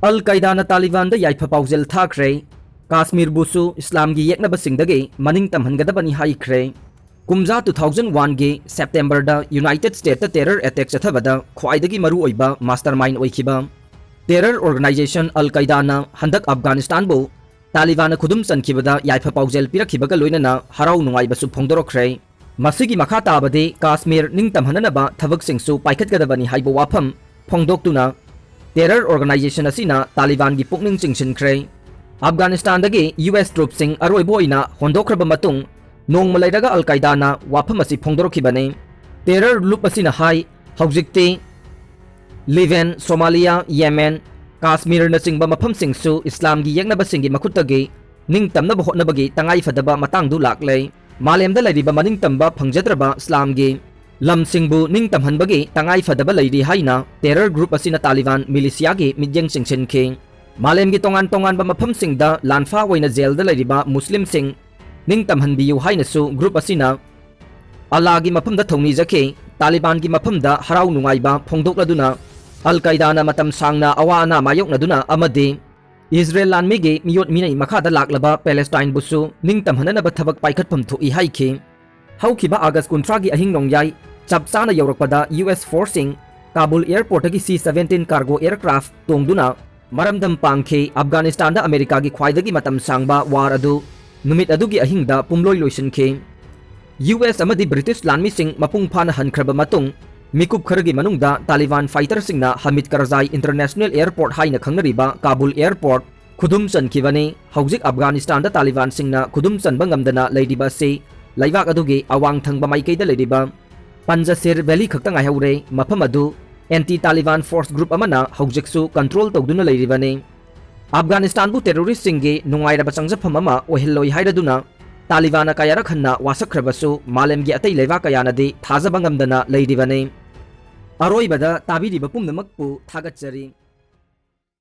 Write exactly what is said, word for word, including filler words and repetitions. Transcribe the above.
ꯑꯜ ꯀꯥꯏꯗꯥꯅ ꯇꯥꯂꯤꯕꯥꯟꯗ ꯌꯥꯏꯐ ꯄꯥꯎꯖꯦꯜ ꯊꯥꯈ꯭ꯔꯦ꯫ ꯀꯥꯁꯃꯤꯔꯕꯨꯁꯨ ꯏꯁꯂꯥꯝꯒꯤ ꯌꯦꯛꯅꯕꯁꯤꯡꯗꯒꯤ ꯃꯅꯤꯡ ꯇꯝꯍꯟꯒꯗꯕꯅꯤ ꯍꯥꯏꯈ꯭ꯔꯦ꯫ ꯀꯨꯝꯖꯥ two thousand one ꯒꯤ ꯁꯦꯞꯇꯦꯝꯕꯔꯗ ꯌꯨꯅꯥꯏꯇꯦꯗ ꯁ꯭ꯇꯦꯠꯇ ꯇꯦꯔꯔ ꯑꯦꯇꯦꯛ ꯆꯠꯊꯕꯗ ꯈ꯭ꯋꯥꯏꯗꯒꯤ ꯃꯔꯨꯑꯣꯏꯕ ꯃꯥꯁꯇꯔ ꯃꯥꯏꯟꯗ ꯑꯣꯏꯈꯤꯕ ꯇꯦꯔꯔ ꯑꯣꯔꯒꯅꯥꯏꯖꯦꯁꯟ ꯑꯜ ꯀꯥꯏꯗꯥꯅ ꯍꯟꯗꯛ ꯑꯐꯒꯥꯅꯤꯁꯇꯥꯟꯕꯨ ꯇꯥꯂꯤꯕꯥꯟꯅ ꯈꯨꯗꯨꯝ ꯆꯟꯈꯤꯕꯗ ꯌꯥꯏꯐ ꯄꯥꯎꯖꯦꯜ ꯄꯤꯔꯛꯈꯤꯕꯒ ꯂꯣꯏꯅꯅ ꯍꯔꯥꯎ ꯅꯨꯡꯉꯥꯏꯕꯁꯨ ꯐꯣꯡꯗꯣꯔꯛꯈ꯭ꯔꯦ꯫ ꯃꯁꯤꯒꯤ ꯃꯈꯥ ꯇꯥꯕꯗꯤ ꯀꯥꯁꯃꯤꯔ ꯅꯤꯡꯇꯝꯍꯟꯅꯅꯕ ꯊꯕꯛꯁꯤꯡꯁꯨ ꯄꯥꯏꯈꯠꯀꯗꯕꯅꯤ ꯍꯥꯏꯕ ꯋꯥꯐꯝ ꯐꯣꯡꯗꯣꯛꯇꯨꯅ ꯇꯦꯔꯔ ꯑꯣꯔꯒꯅꯥꯏꯖꯦꯁꯟ ꯑꯁꯤꯅ ꯇꯥꯂꯤꯕꯥꯟꯒꯤ ꯄꯨꯛꯅꯤꯡ ꯆꯤꯡꯁꯤꯟꯈ꯭ꯔꯦ꯫ ꯑꯐꯒꯥꯅꯤꯁꯇꯥꯟꯗꯒꯤ ꯌꯨ ꯑꯦꯁ ꯇ꯭ꯔꯨꯞꯁꯤꯡ ꯑꯔꯣꯏꯕ ꯑꯣꯏꯅ ꯍꯣꯟꯗꯣꯛꯈ꯭ꯔꯕ ꯃꯇꯨꯡ ꯅꯣꯡꯃ ꯂꯩꯔꯒ ꯑꯜ ꯀꯥꯏꯗꯥꯅ ꯋꯥꯐꯝ ꯑꯁꯤ ꯐꯣꯡꯗꯣꯔꯛꯈꯤꯕꯅꯤ꯫ ꯇꯦꯔꯔ ꯂꯨꯞ ꯑꯁꯤꯅ ꯍꯥꯏ, ꯍꯧꯖꯤꯛꯇꯤ ꯂꯤꯕꯦꯟ, ꯁꯣꯃꯥꯂꯤꯌꯥ, ꯌꯦꯃꯦꯟ, ꯀꯥꯁꯃꯤꯔꯅꯆꯤꯡꯕ ꯃꯐꯝꯁꯤꯡꯁꯨ ꯏꯁꯂꯥꯝꯒꯤ ꯌꯦꯛꯅꯕꯁꯤꯡꯒꯤ ꯃꯈꯨꯠꯇꯒꯤ ꯅꯤꯡꯇꯝꯅꯕ ꯍꯣꯠꯅꯕꯒꯤ ꯇꯉꯥꯏꯐꯗꯕ ꯃꯇꯥꯡꯗꯨ ꯂꯥꯛꯂꯦ꯫ ꯃꯥꯂꯦꯝꯗ ꯂꯩꯔꯤꯕ ꯃꯅꯤꯡꯇꯝꯕ ꯐꯪꯖꯗ꯭ꯔꯕ ꯏꯁꯂꯥꯝꯒꯤ ꯂꯝꯁꯤꯡꯕꯨ ꯅꯤꯡꯇꯝꯍꯟꯕꯒꯤ ꯇꯉꯥꯏꯐꯗꯕ ꯂꯩꯔꯤ ꯍꯥꯏꯅ ꯇꯦꯔꯔ ꯒ꯭ꯔꯨꯞ ꯑꯁꯤꯅ ꯇꯥꯂꯤꯕꯥꯟ ꯃꯤꯂꯤꯁꯤꯌꯥꯒꯤ ꯃꯤꯠꯌꯦꯡ ꯆꯤꯡꯁꯤꯟꯈꯤ꯫ ꯃꯥꯂꯦꯝꯒꯤ ꯇꯣꯉꯥꯟ ꯇꯣꯉꯥꯟꯕ ꯃꯐꯝꯁꯤꯡꯗ ꯂꯥꯟꯐꯥ ꯑꯣꯏꯅ ꯖꯦꯜꯗ ꯂꯩꯔꯤꯕ ꯃꯨꯁꯂꯤꯝꯁꯤꯡ ꯅꯤꯡꯇꯝꯍꯟꯕꯤꯌꯨ ꯍꯥꯏꯅꯁꯨ ꯒ꯭ꯔꯨꯞ ꯑꯁꯤꯅ ꯑꯜꯂꯥꯒꯤ ꯃꯐꯝꯗ ꯊꯧꯅꯤꯖꯈꯤ꯫ ꯇꯥꯂꯤꯕꯥꯟꯒꯤ ꯃꯐꯝꯗ ꯍꯔꯥꯎ ꯅꯨꯡꯉꯥꯏꯕ ꯐꯣꯡꯗꯣꯛꯂꯗꯨꯅ ꯑꯜ ꯀꯥꯏꯗꯥꯅ ꯃꯇꯝ ꯁꯥꯡꯅ ꯑꯋꯥ ꯑꯅꯥ ꯃꯥꯌꯣꯛꯅꯗꯨꯅ ꯑꯃꯗꯤ ꯏꯖꯔꯦꯜ ꯂꯥꯟꯃꯤꯒꯤ ꯃꯤꯑꯣꯠ ꯃꯤꯅꯩ ꯃꯈꯥꯗ ꯂꯥꯛꯂꯕ ꯄꯦꯂꯦꯁꯇꯥꯏꯟꯕꯨꯁꯨ ꯅꯤꯡꯇꯝꯍꯟꯅꯅꯕ ꯊꯕꯛ ꯄꯥꯏꯈꯠꯐꯝ ꯊꯣꯛꯏ ꯍꯥꯏꯈꯤ꯫ ꯍꯧꯈꯤꯕ ꯑꯥꯒꯁ ꯀꯨꯟꯊ꯭ꯔꯥꯒꯤ ꯑꯍꯤꯡ ꯅꯣꯡꯌꯥꯏ ꯆꯞ ꯆꯥꯅ ꯌꯧꯔꯛꯄꯗ ꯌꯨ ꯑꯦꯁ ꯐꯣꯔꯁꯁꯤꯡ ꯀꯥꯕꯨꯜ ꯑꯦꯌꯔꯄꯣꯔꯠꯇꯒꯤ ꯁꯤ ꯁꯚꯦꯟꯇꯤꯟ ꯀꯥꯔꯒꯣ ꯑꯦꯌꯔꯀ꯭ꯔꯥꯐ ꯇꯣꯡꯗꯨꯅ ꯃꯔꯝꯗꯝ ꯄꯥꯡꯈꯤ꯫ ꯑꯐꯒꯥꯅꯤꯁꯇꯥꯟꯗ ꯑꯃꯦꯔꯤꯀꯥꯒꯤ ꯈ꯭ꯋꯥꯏꯗꯒꯤ ꯃꯇꯝ ꯁꯥꯡꯕ ꯋꯥꯔ ꯑꯗꯨ ꯅꯨꯃꯤꯠ ꯑꯗꯨꯒꯤ ꯑꯍꯤꯡꯗ ꯄꯨꯝꯂꯣꯏ ꯂꯣꯏꯁꯤꯟꯈꯤ꯫ ꯌꯨ ꯑꯦꯁ ꯑꯃꯗꯤ ꯕ꯭ꯔꯤꯇꯤꯁ ꯂꯥꯟꯃꯤꯁꯤꯡ ꯃꯄꯨꯡ ꯐꯥꯅ ꯍꯟꯈ꯭ꯔꯕ ꯃꯇꯨꯡ, ꯃꯤꯀꯨꯞ ꯈꯔꯒꯤ ꯃꯅꯨꯡꯗ ꯇꯥꯂꯤꯕꯥꯟ ꯐꯥꯏꯇꯔꯁꯤꯡꯅ ꯍꯃꯤꯗ ꯀꯔꯖꯥꯏ ꯏꯟꯇꯔꯅꯦꯁꯅꯦꯜ ꯑꯦꯌꯔꯄꯣꯔꯠ ꯍꯥꯏꯅ ꯈꯪꯅꯔꯤꯕ ꯀꯥꯕꯨꯜ ꯑꯦꯌꯔꯄꯣꯔꯠ ꯈꯨꯗꯨꯝ ꯆꯟꯈꯤꯕꯅꯤ꯫ ꯍꯧꯖꯤꯛ ꯑꯐꯒꯥꯅꯤꯁꯇꯥꯟꯗ ꯇꯥꯂꯤꯕꯥꯟꯁꯤꯡꯅ ꯈꯨꯗꯨꯝ ꯆꯟꯕ ꯉꯝꯗꯅ ꯂꯩꯔꯤꯕ ꯑꯁꯤ ꯂꯩꯕꯥꯛ ꯑꯗꯨꯒꯤ ꯑꯋꯥꯡ ꯊꯪꯕ ꯃꯥꯏꯀꯩꯗ ꯂꯩꯔꯤꯕ ꯄꯟꯖꯁꯤꯔ ꯚꯦꯂꯤ ꯈꯛꯇ ꯉꯥꯏꯍꯧꯔꯦ꯫ ꯃꯐꯝ ꯑꯗꯨ ꯑꯦꯟꯇꯤ ꯇꯥꯂꯤꯕꯥꯟ ꯐꯣꯔꯁ ꯒ꯭ꯔꯨꯞ ꯑꯃꯅ ꯍꯧꯖꯤꯛꯁꯨ ꯀꯟꯇ꯭ꯔꯣꯜ ꯇꯧꯗꯨꯅ ꯂꯩꯔꯤꯕꯅꯤ꯫ ꯑꯐꯒꯥꯅꯤꯁꯇꯥꯟꯕꯨ ꯇꯦꯔꯣꯔꯤꯁꯁꯤꯡꯒꯤ ꯅꯨꯡꯉꯥꯏꯔꯕ ꯆꯪꯖꯐꯝ ꯑꯃ ꯑꯣꯏꯍꯜꯂꯣꯏ ꯍꯥꯏꯔꯗꯨꯅ ꯇꯥꯂꯤꯕꯥꯟꯅ ꯀꯌꯥꯔꯛ ꯍꯟꯅ ꯋꯥꯁꯛꯈ꯭ꯔꯕꯁꯨ ꯃꯥꯂꯦꯝꯒꯤ ꯑꯇꯩ ꯂꯩꯕꯥꯛ ꯀꯌꯥꯅꯗꯤ ꯊꯥꯖꯕ ꯉꯝꯗꯅ ꯂꯩꯔꯤꯕꯅꯤ꯫ ꯑꯔꯣꯏꯕꯗ ꯇꯥꯕꯤꯔꯤꯕ ꯄꯨꯝꯅꯃꯛꯄꯨ ꯊꯥꯒꯠꯆꯔꯤ꯫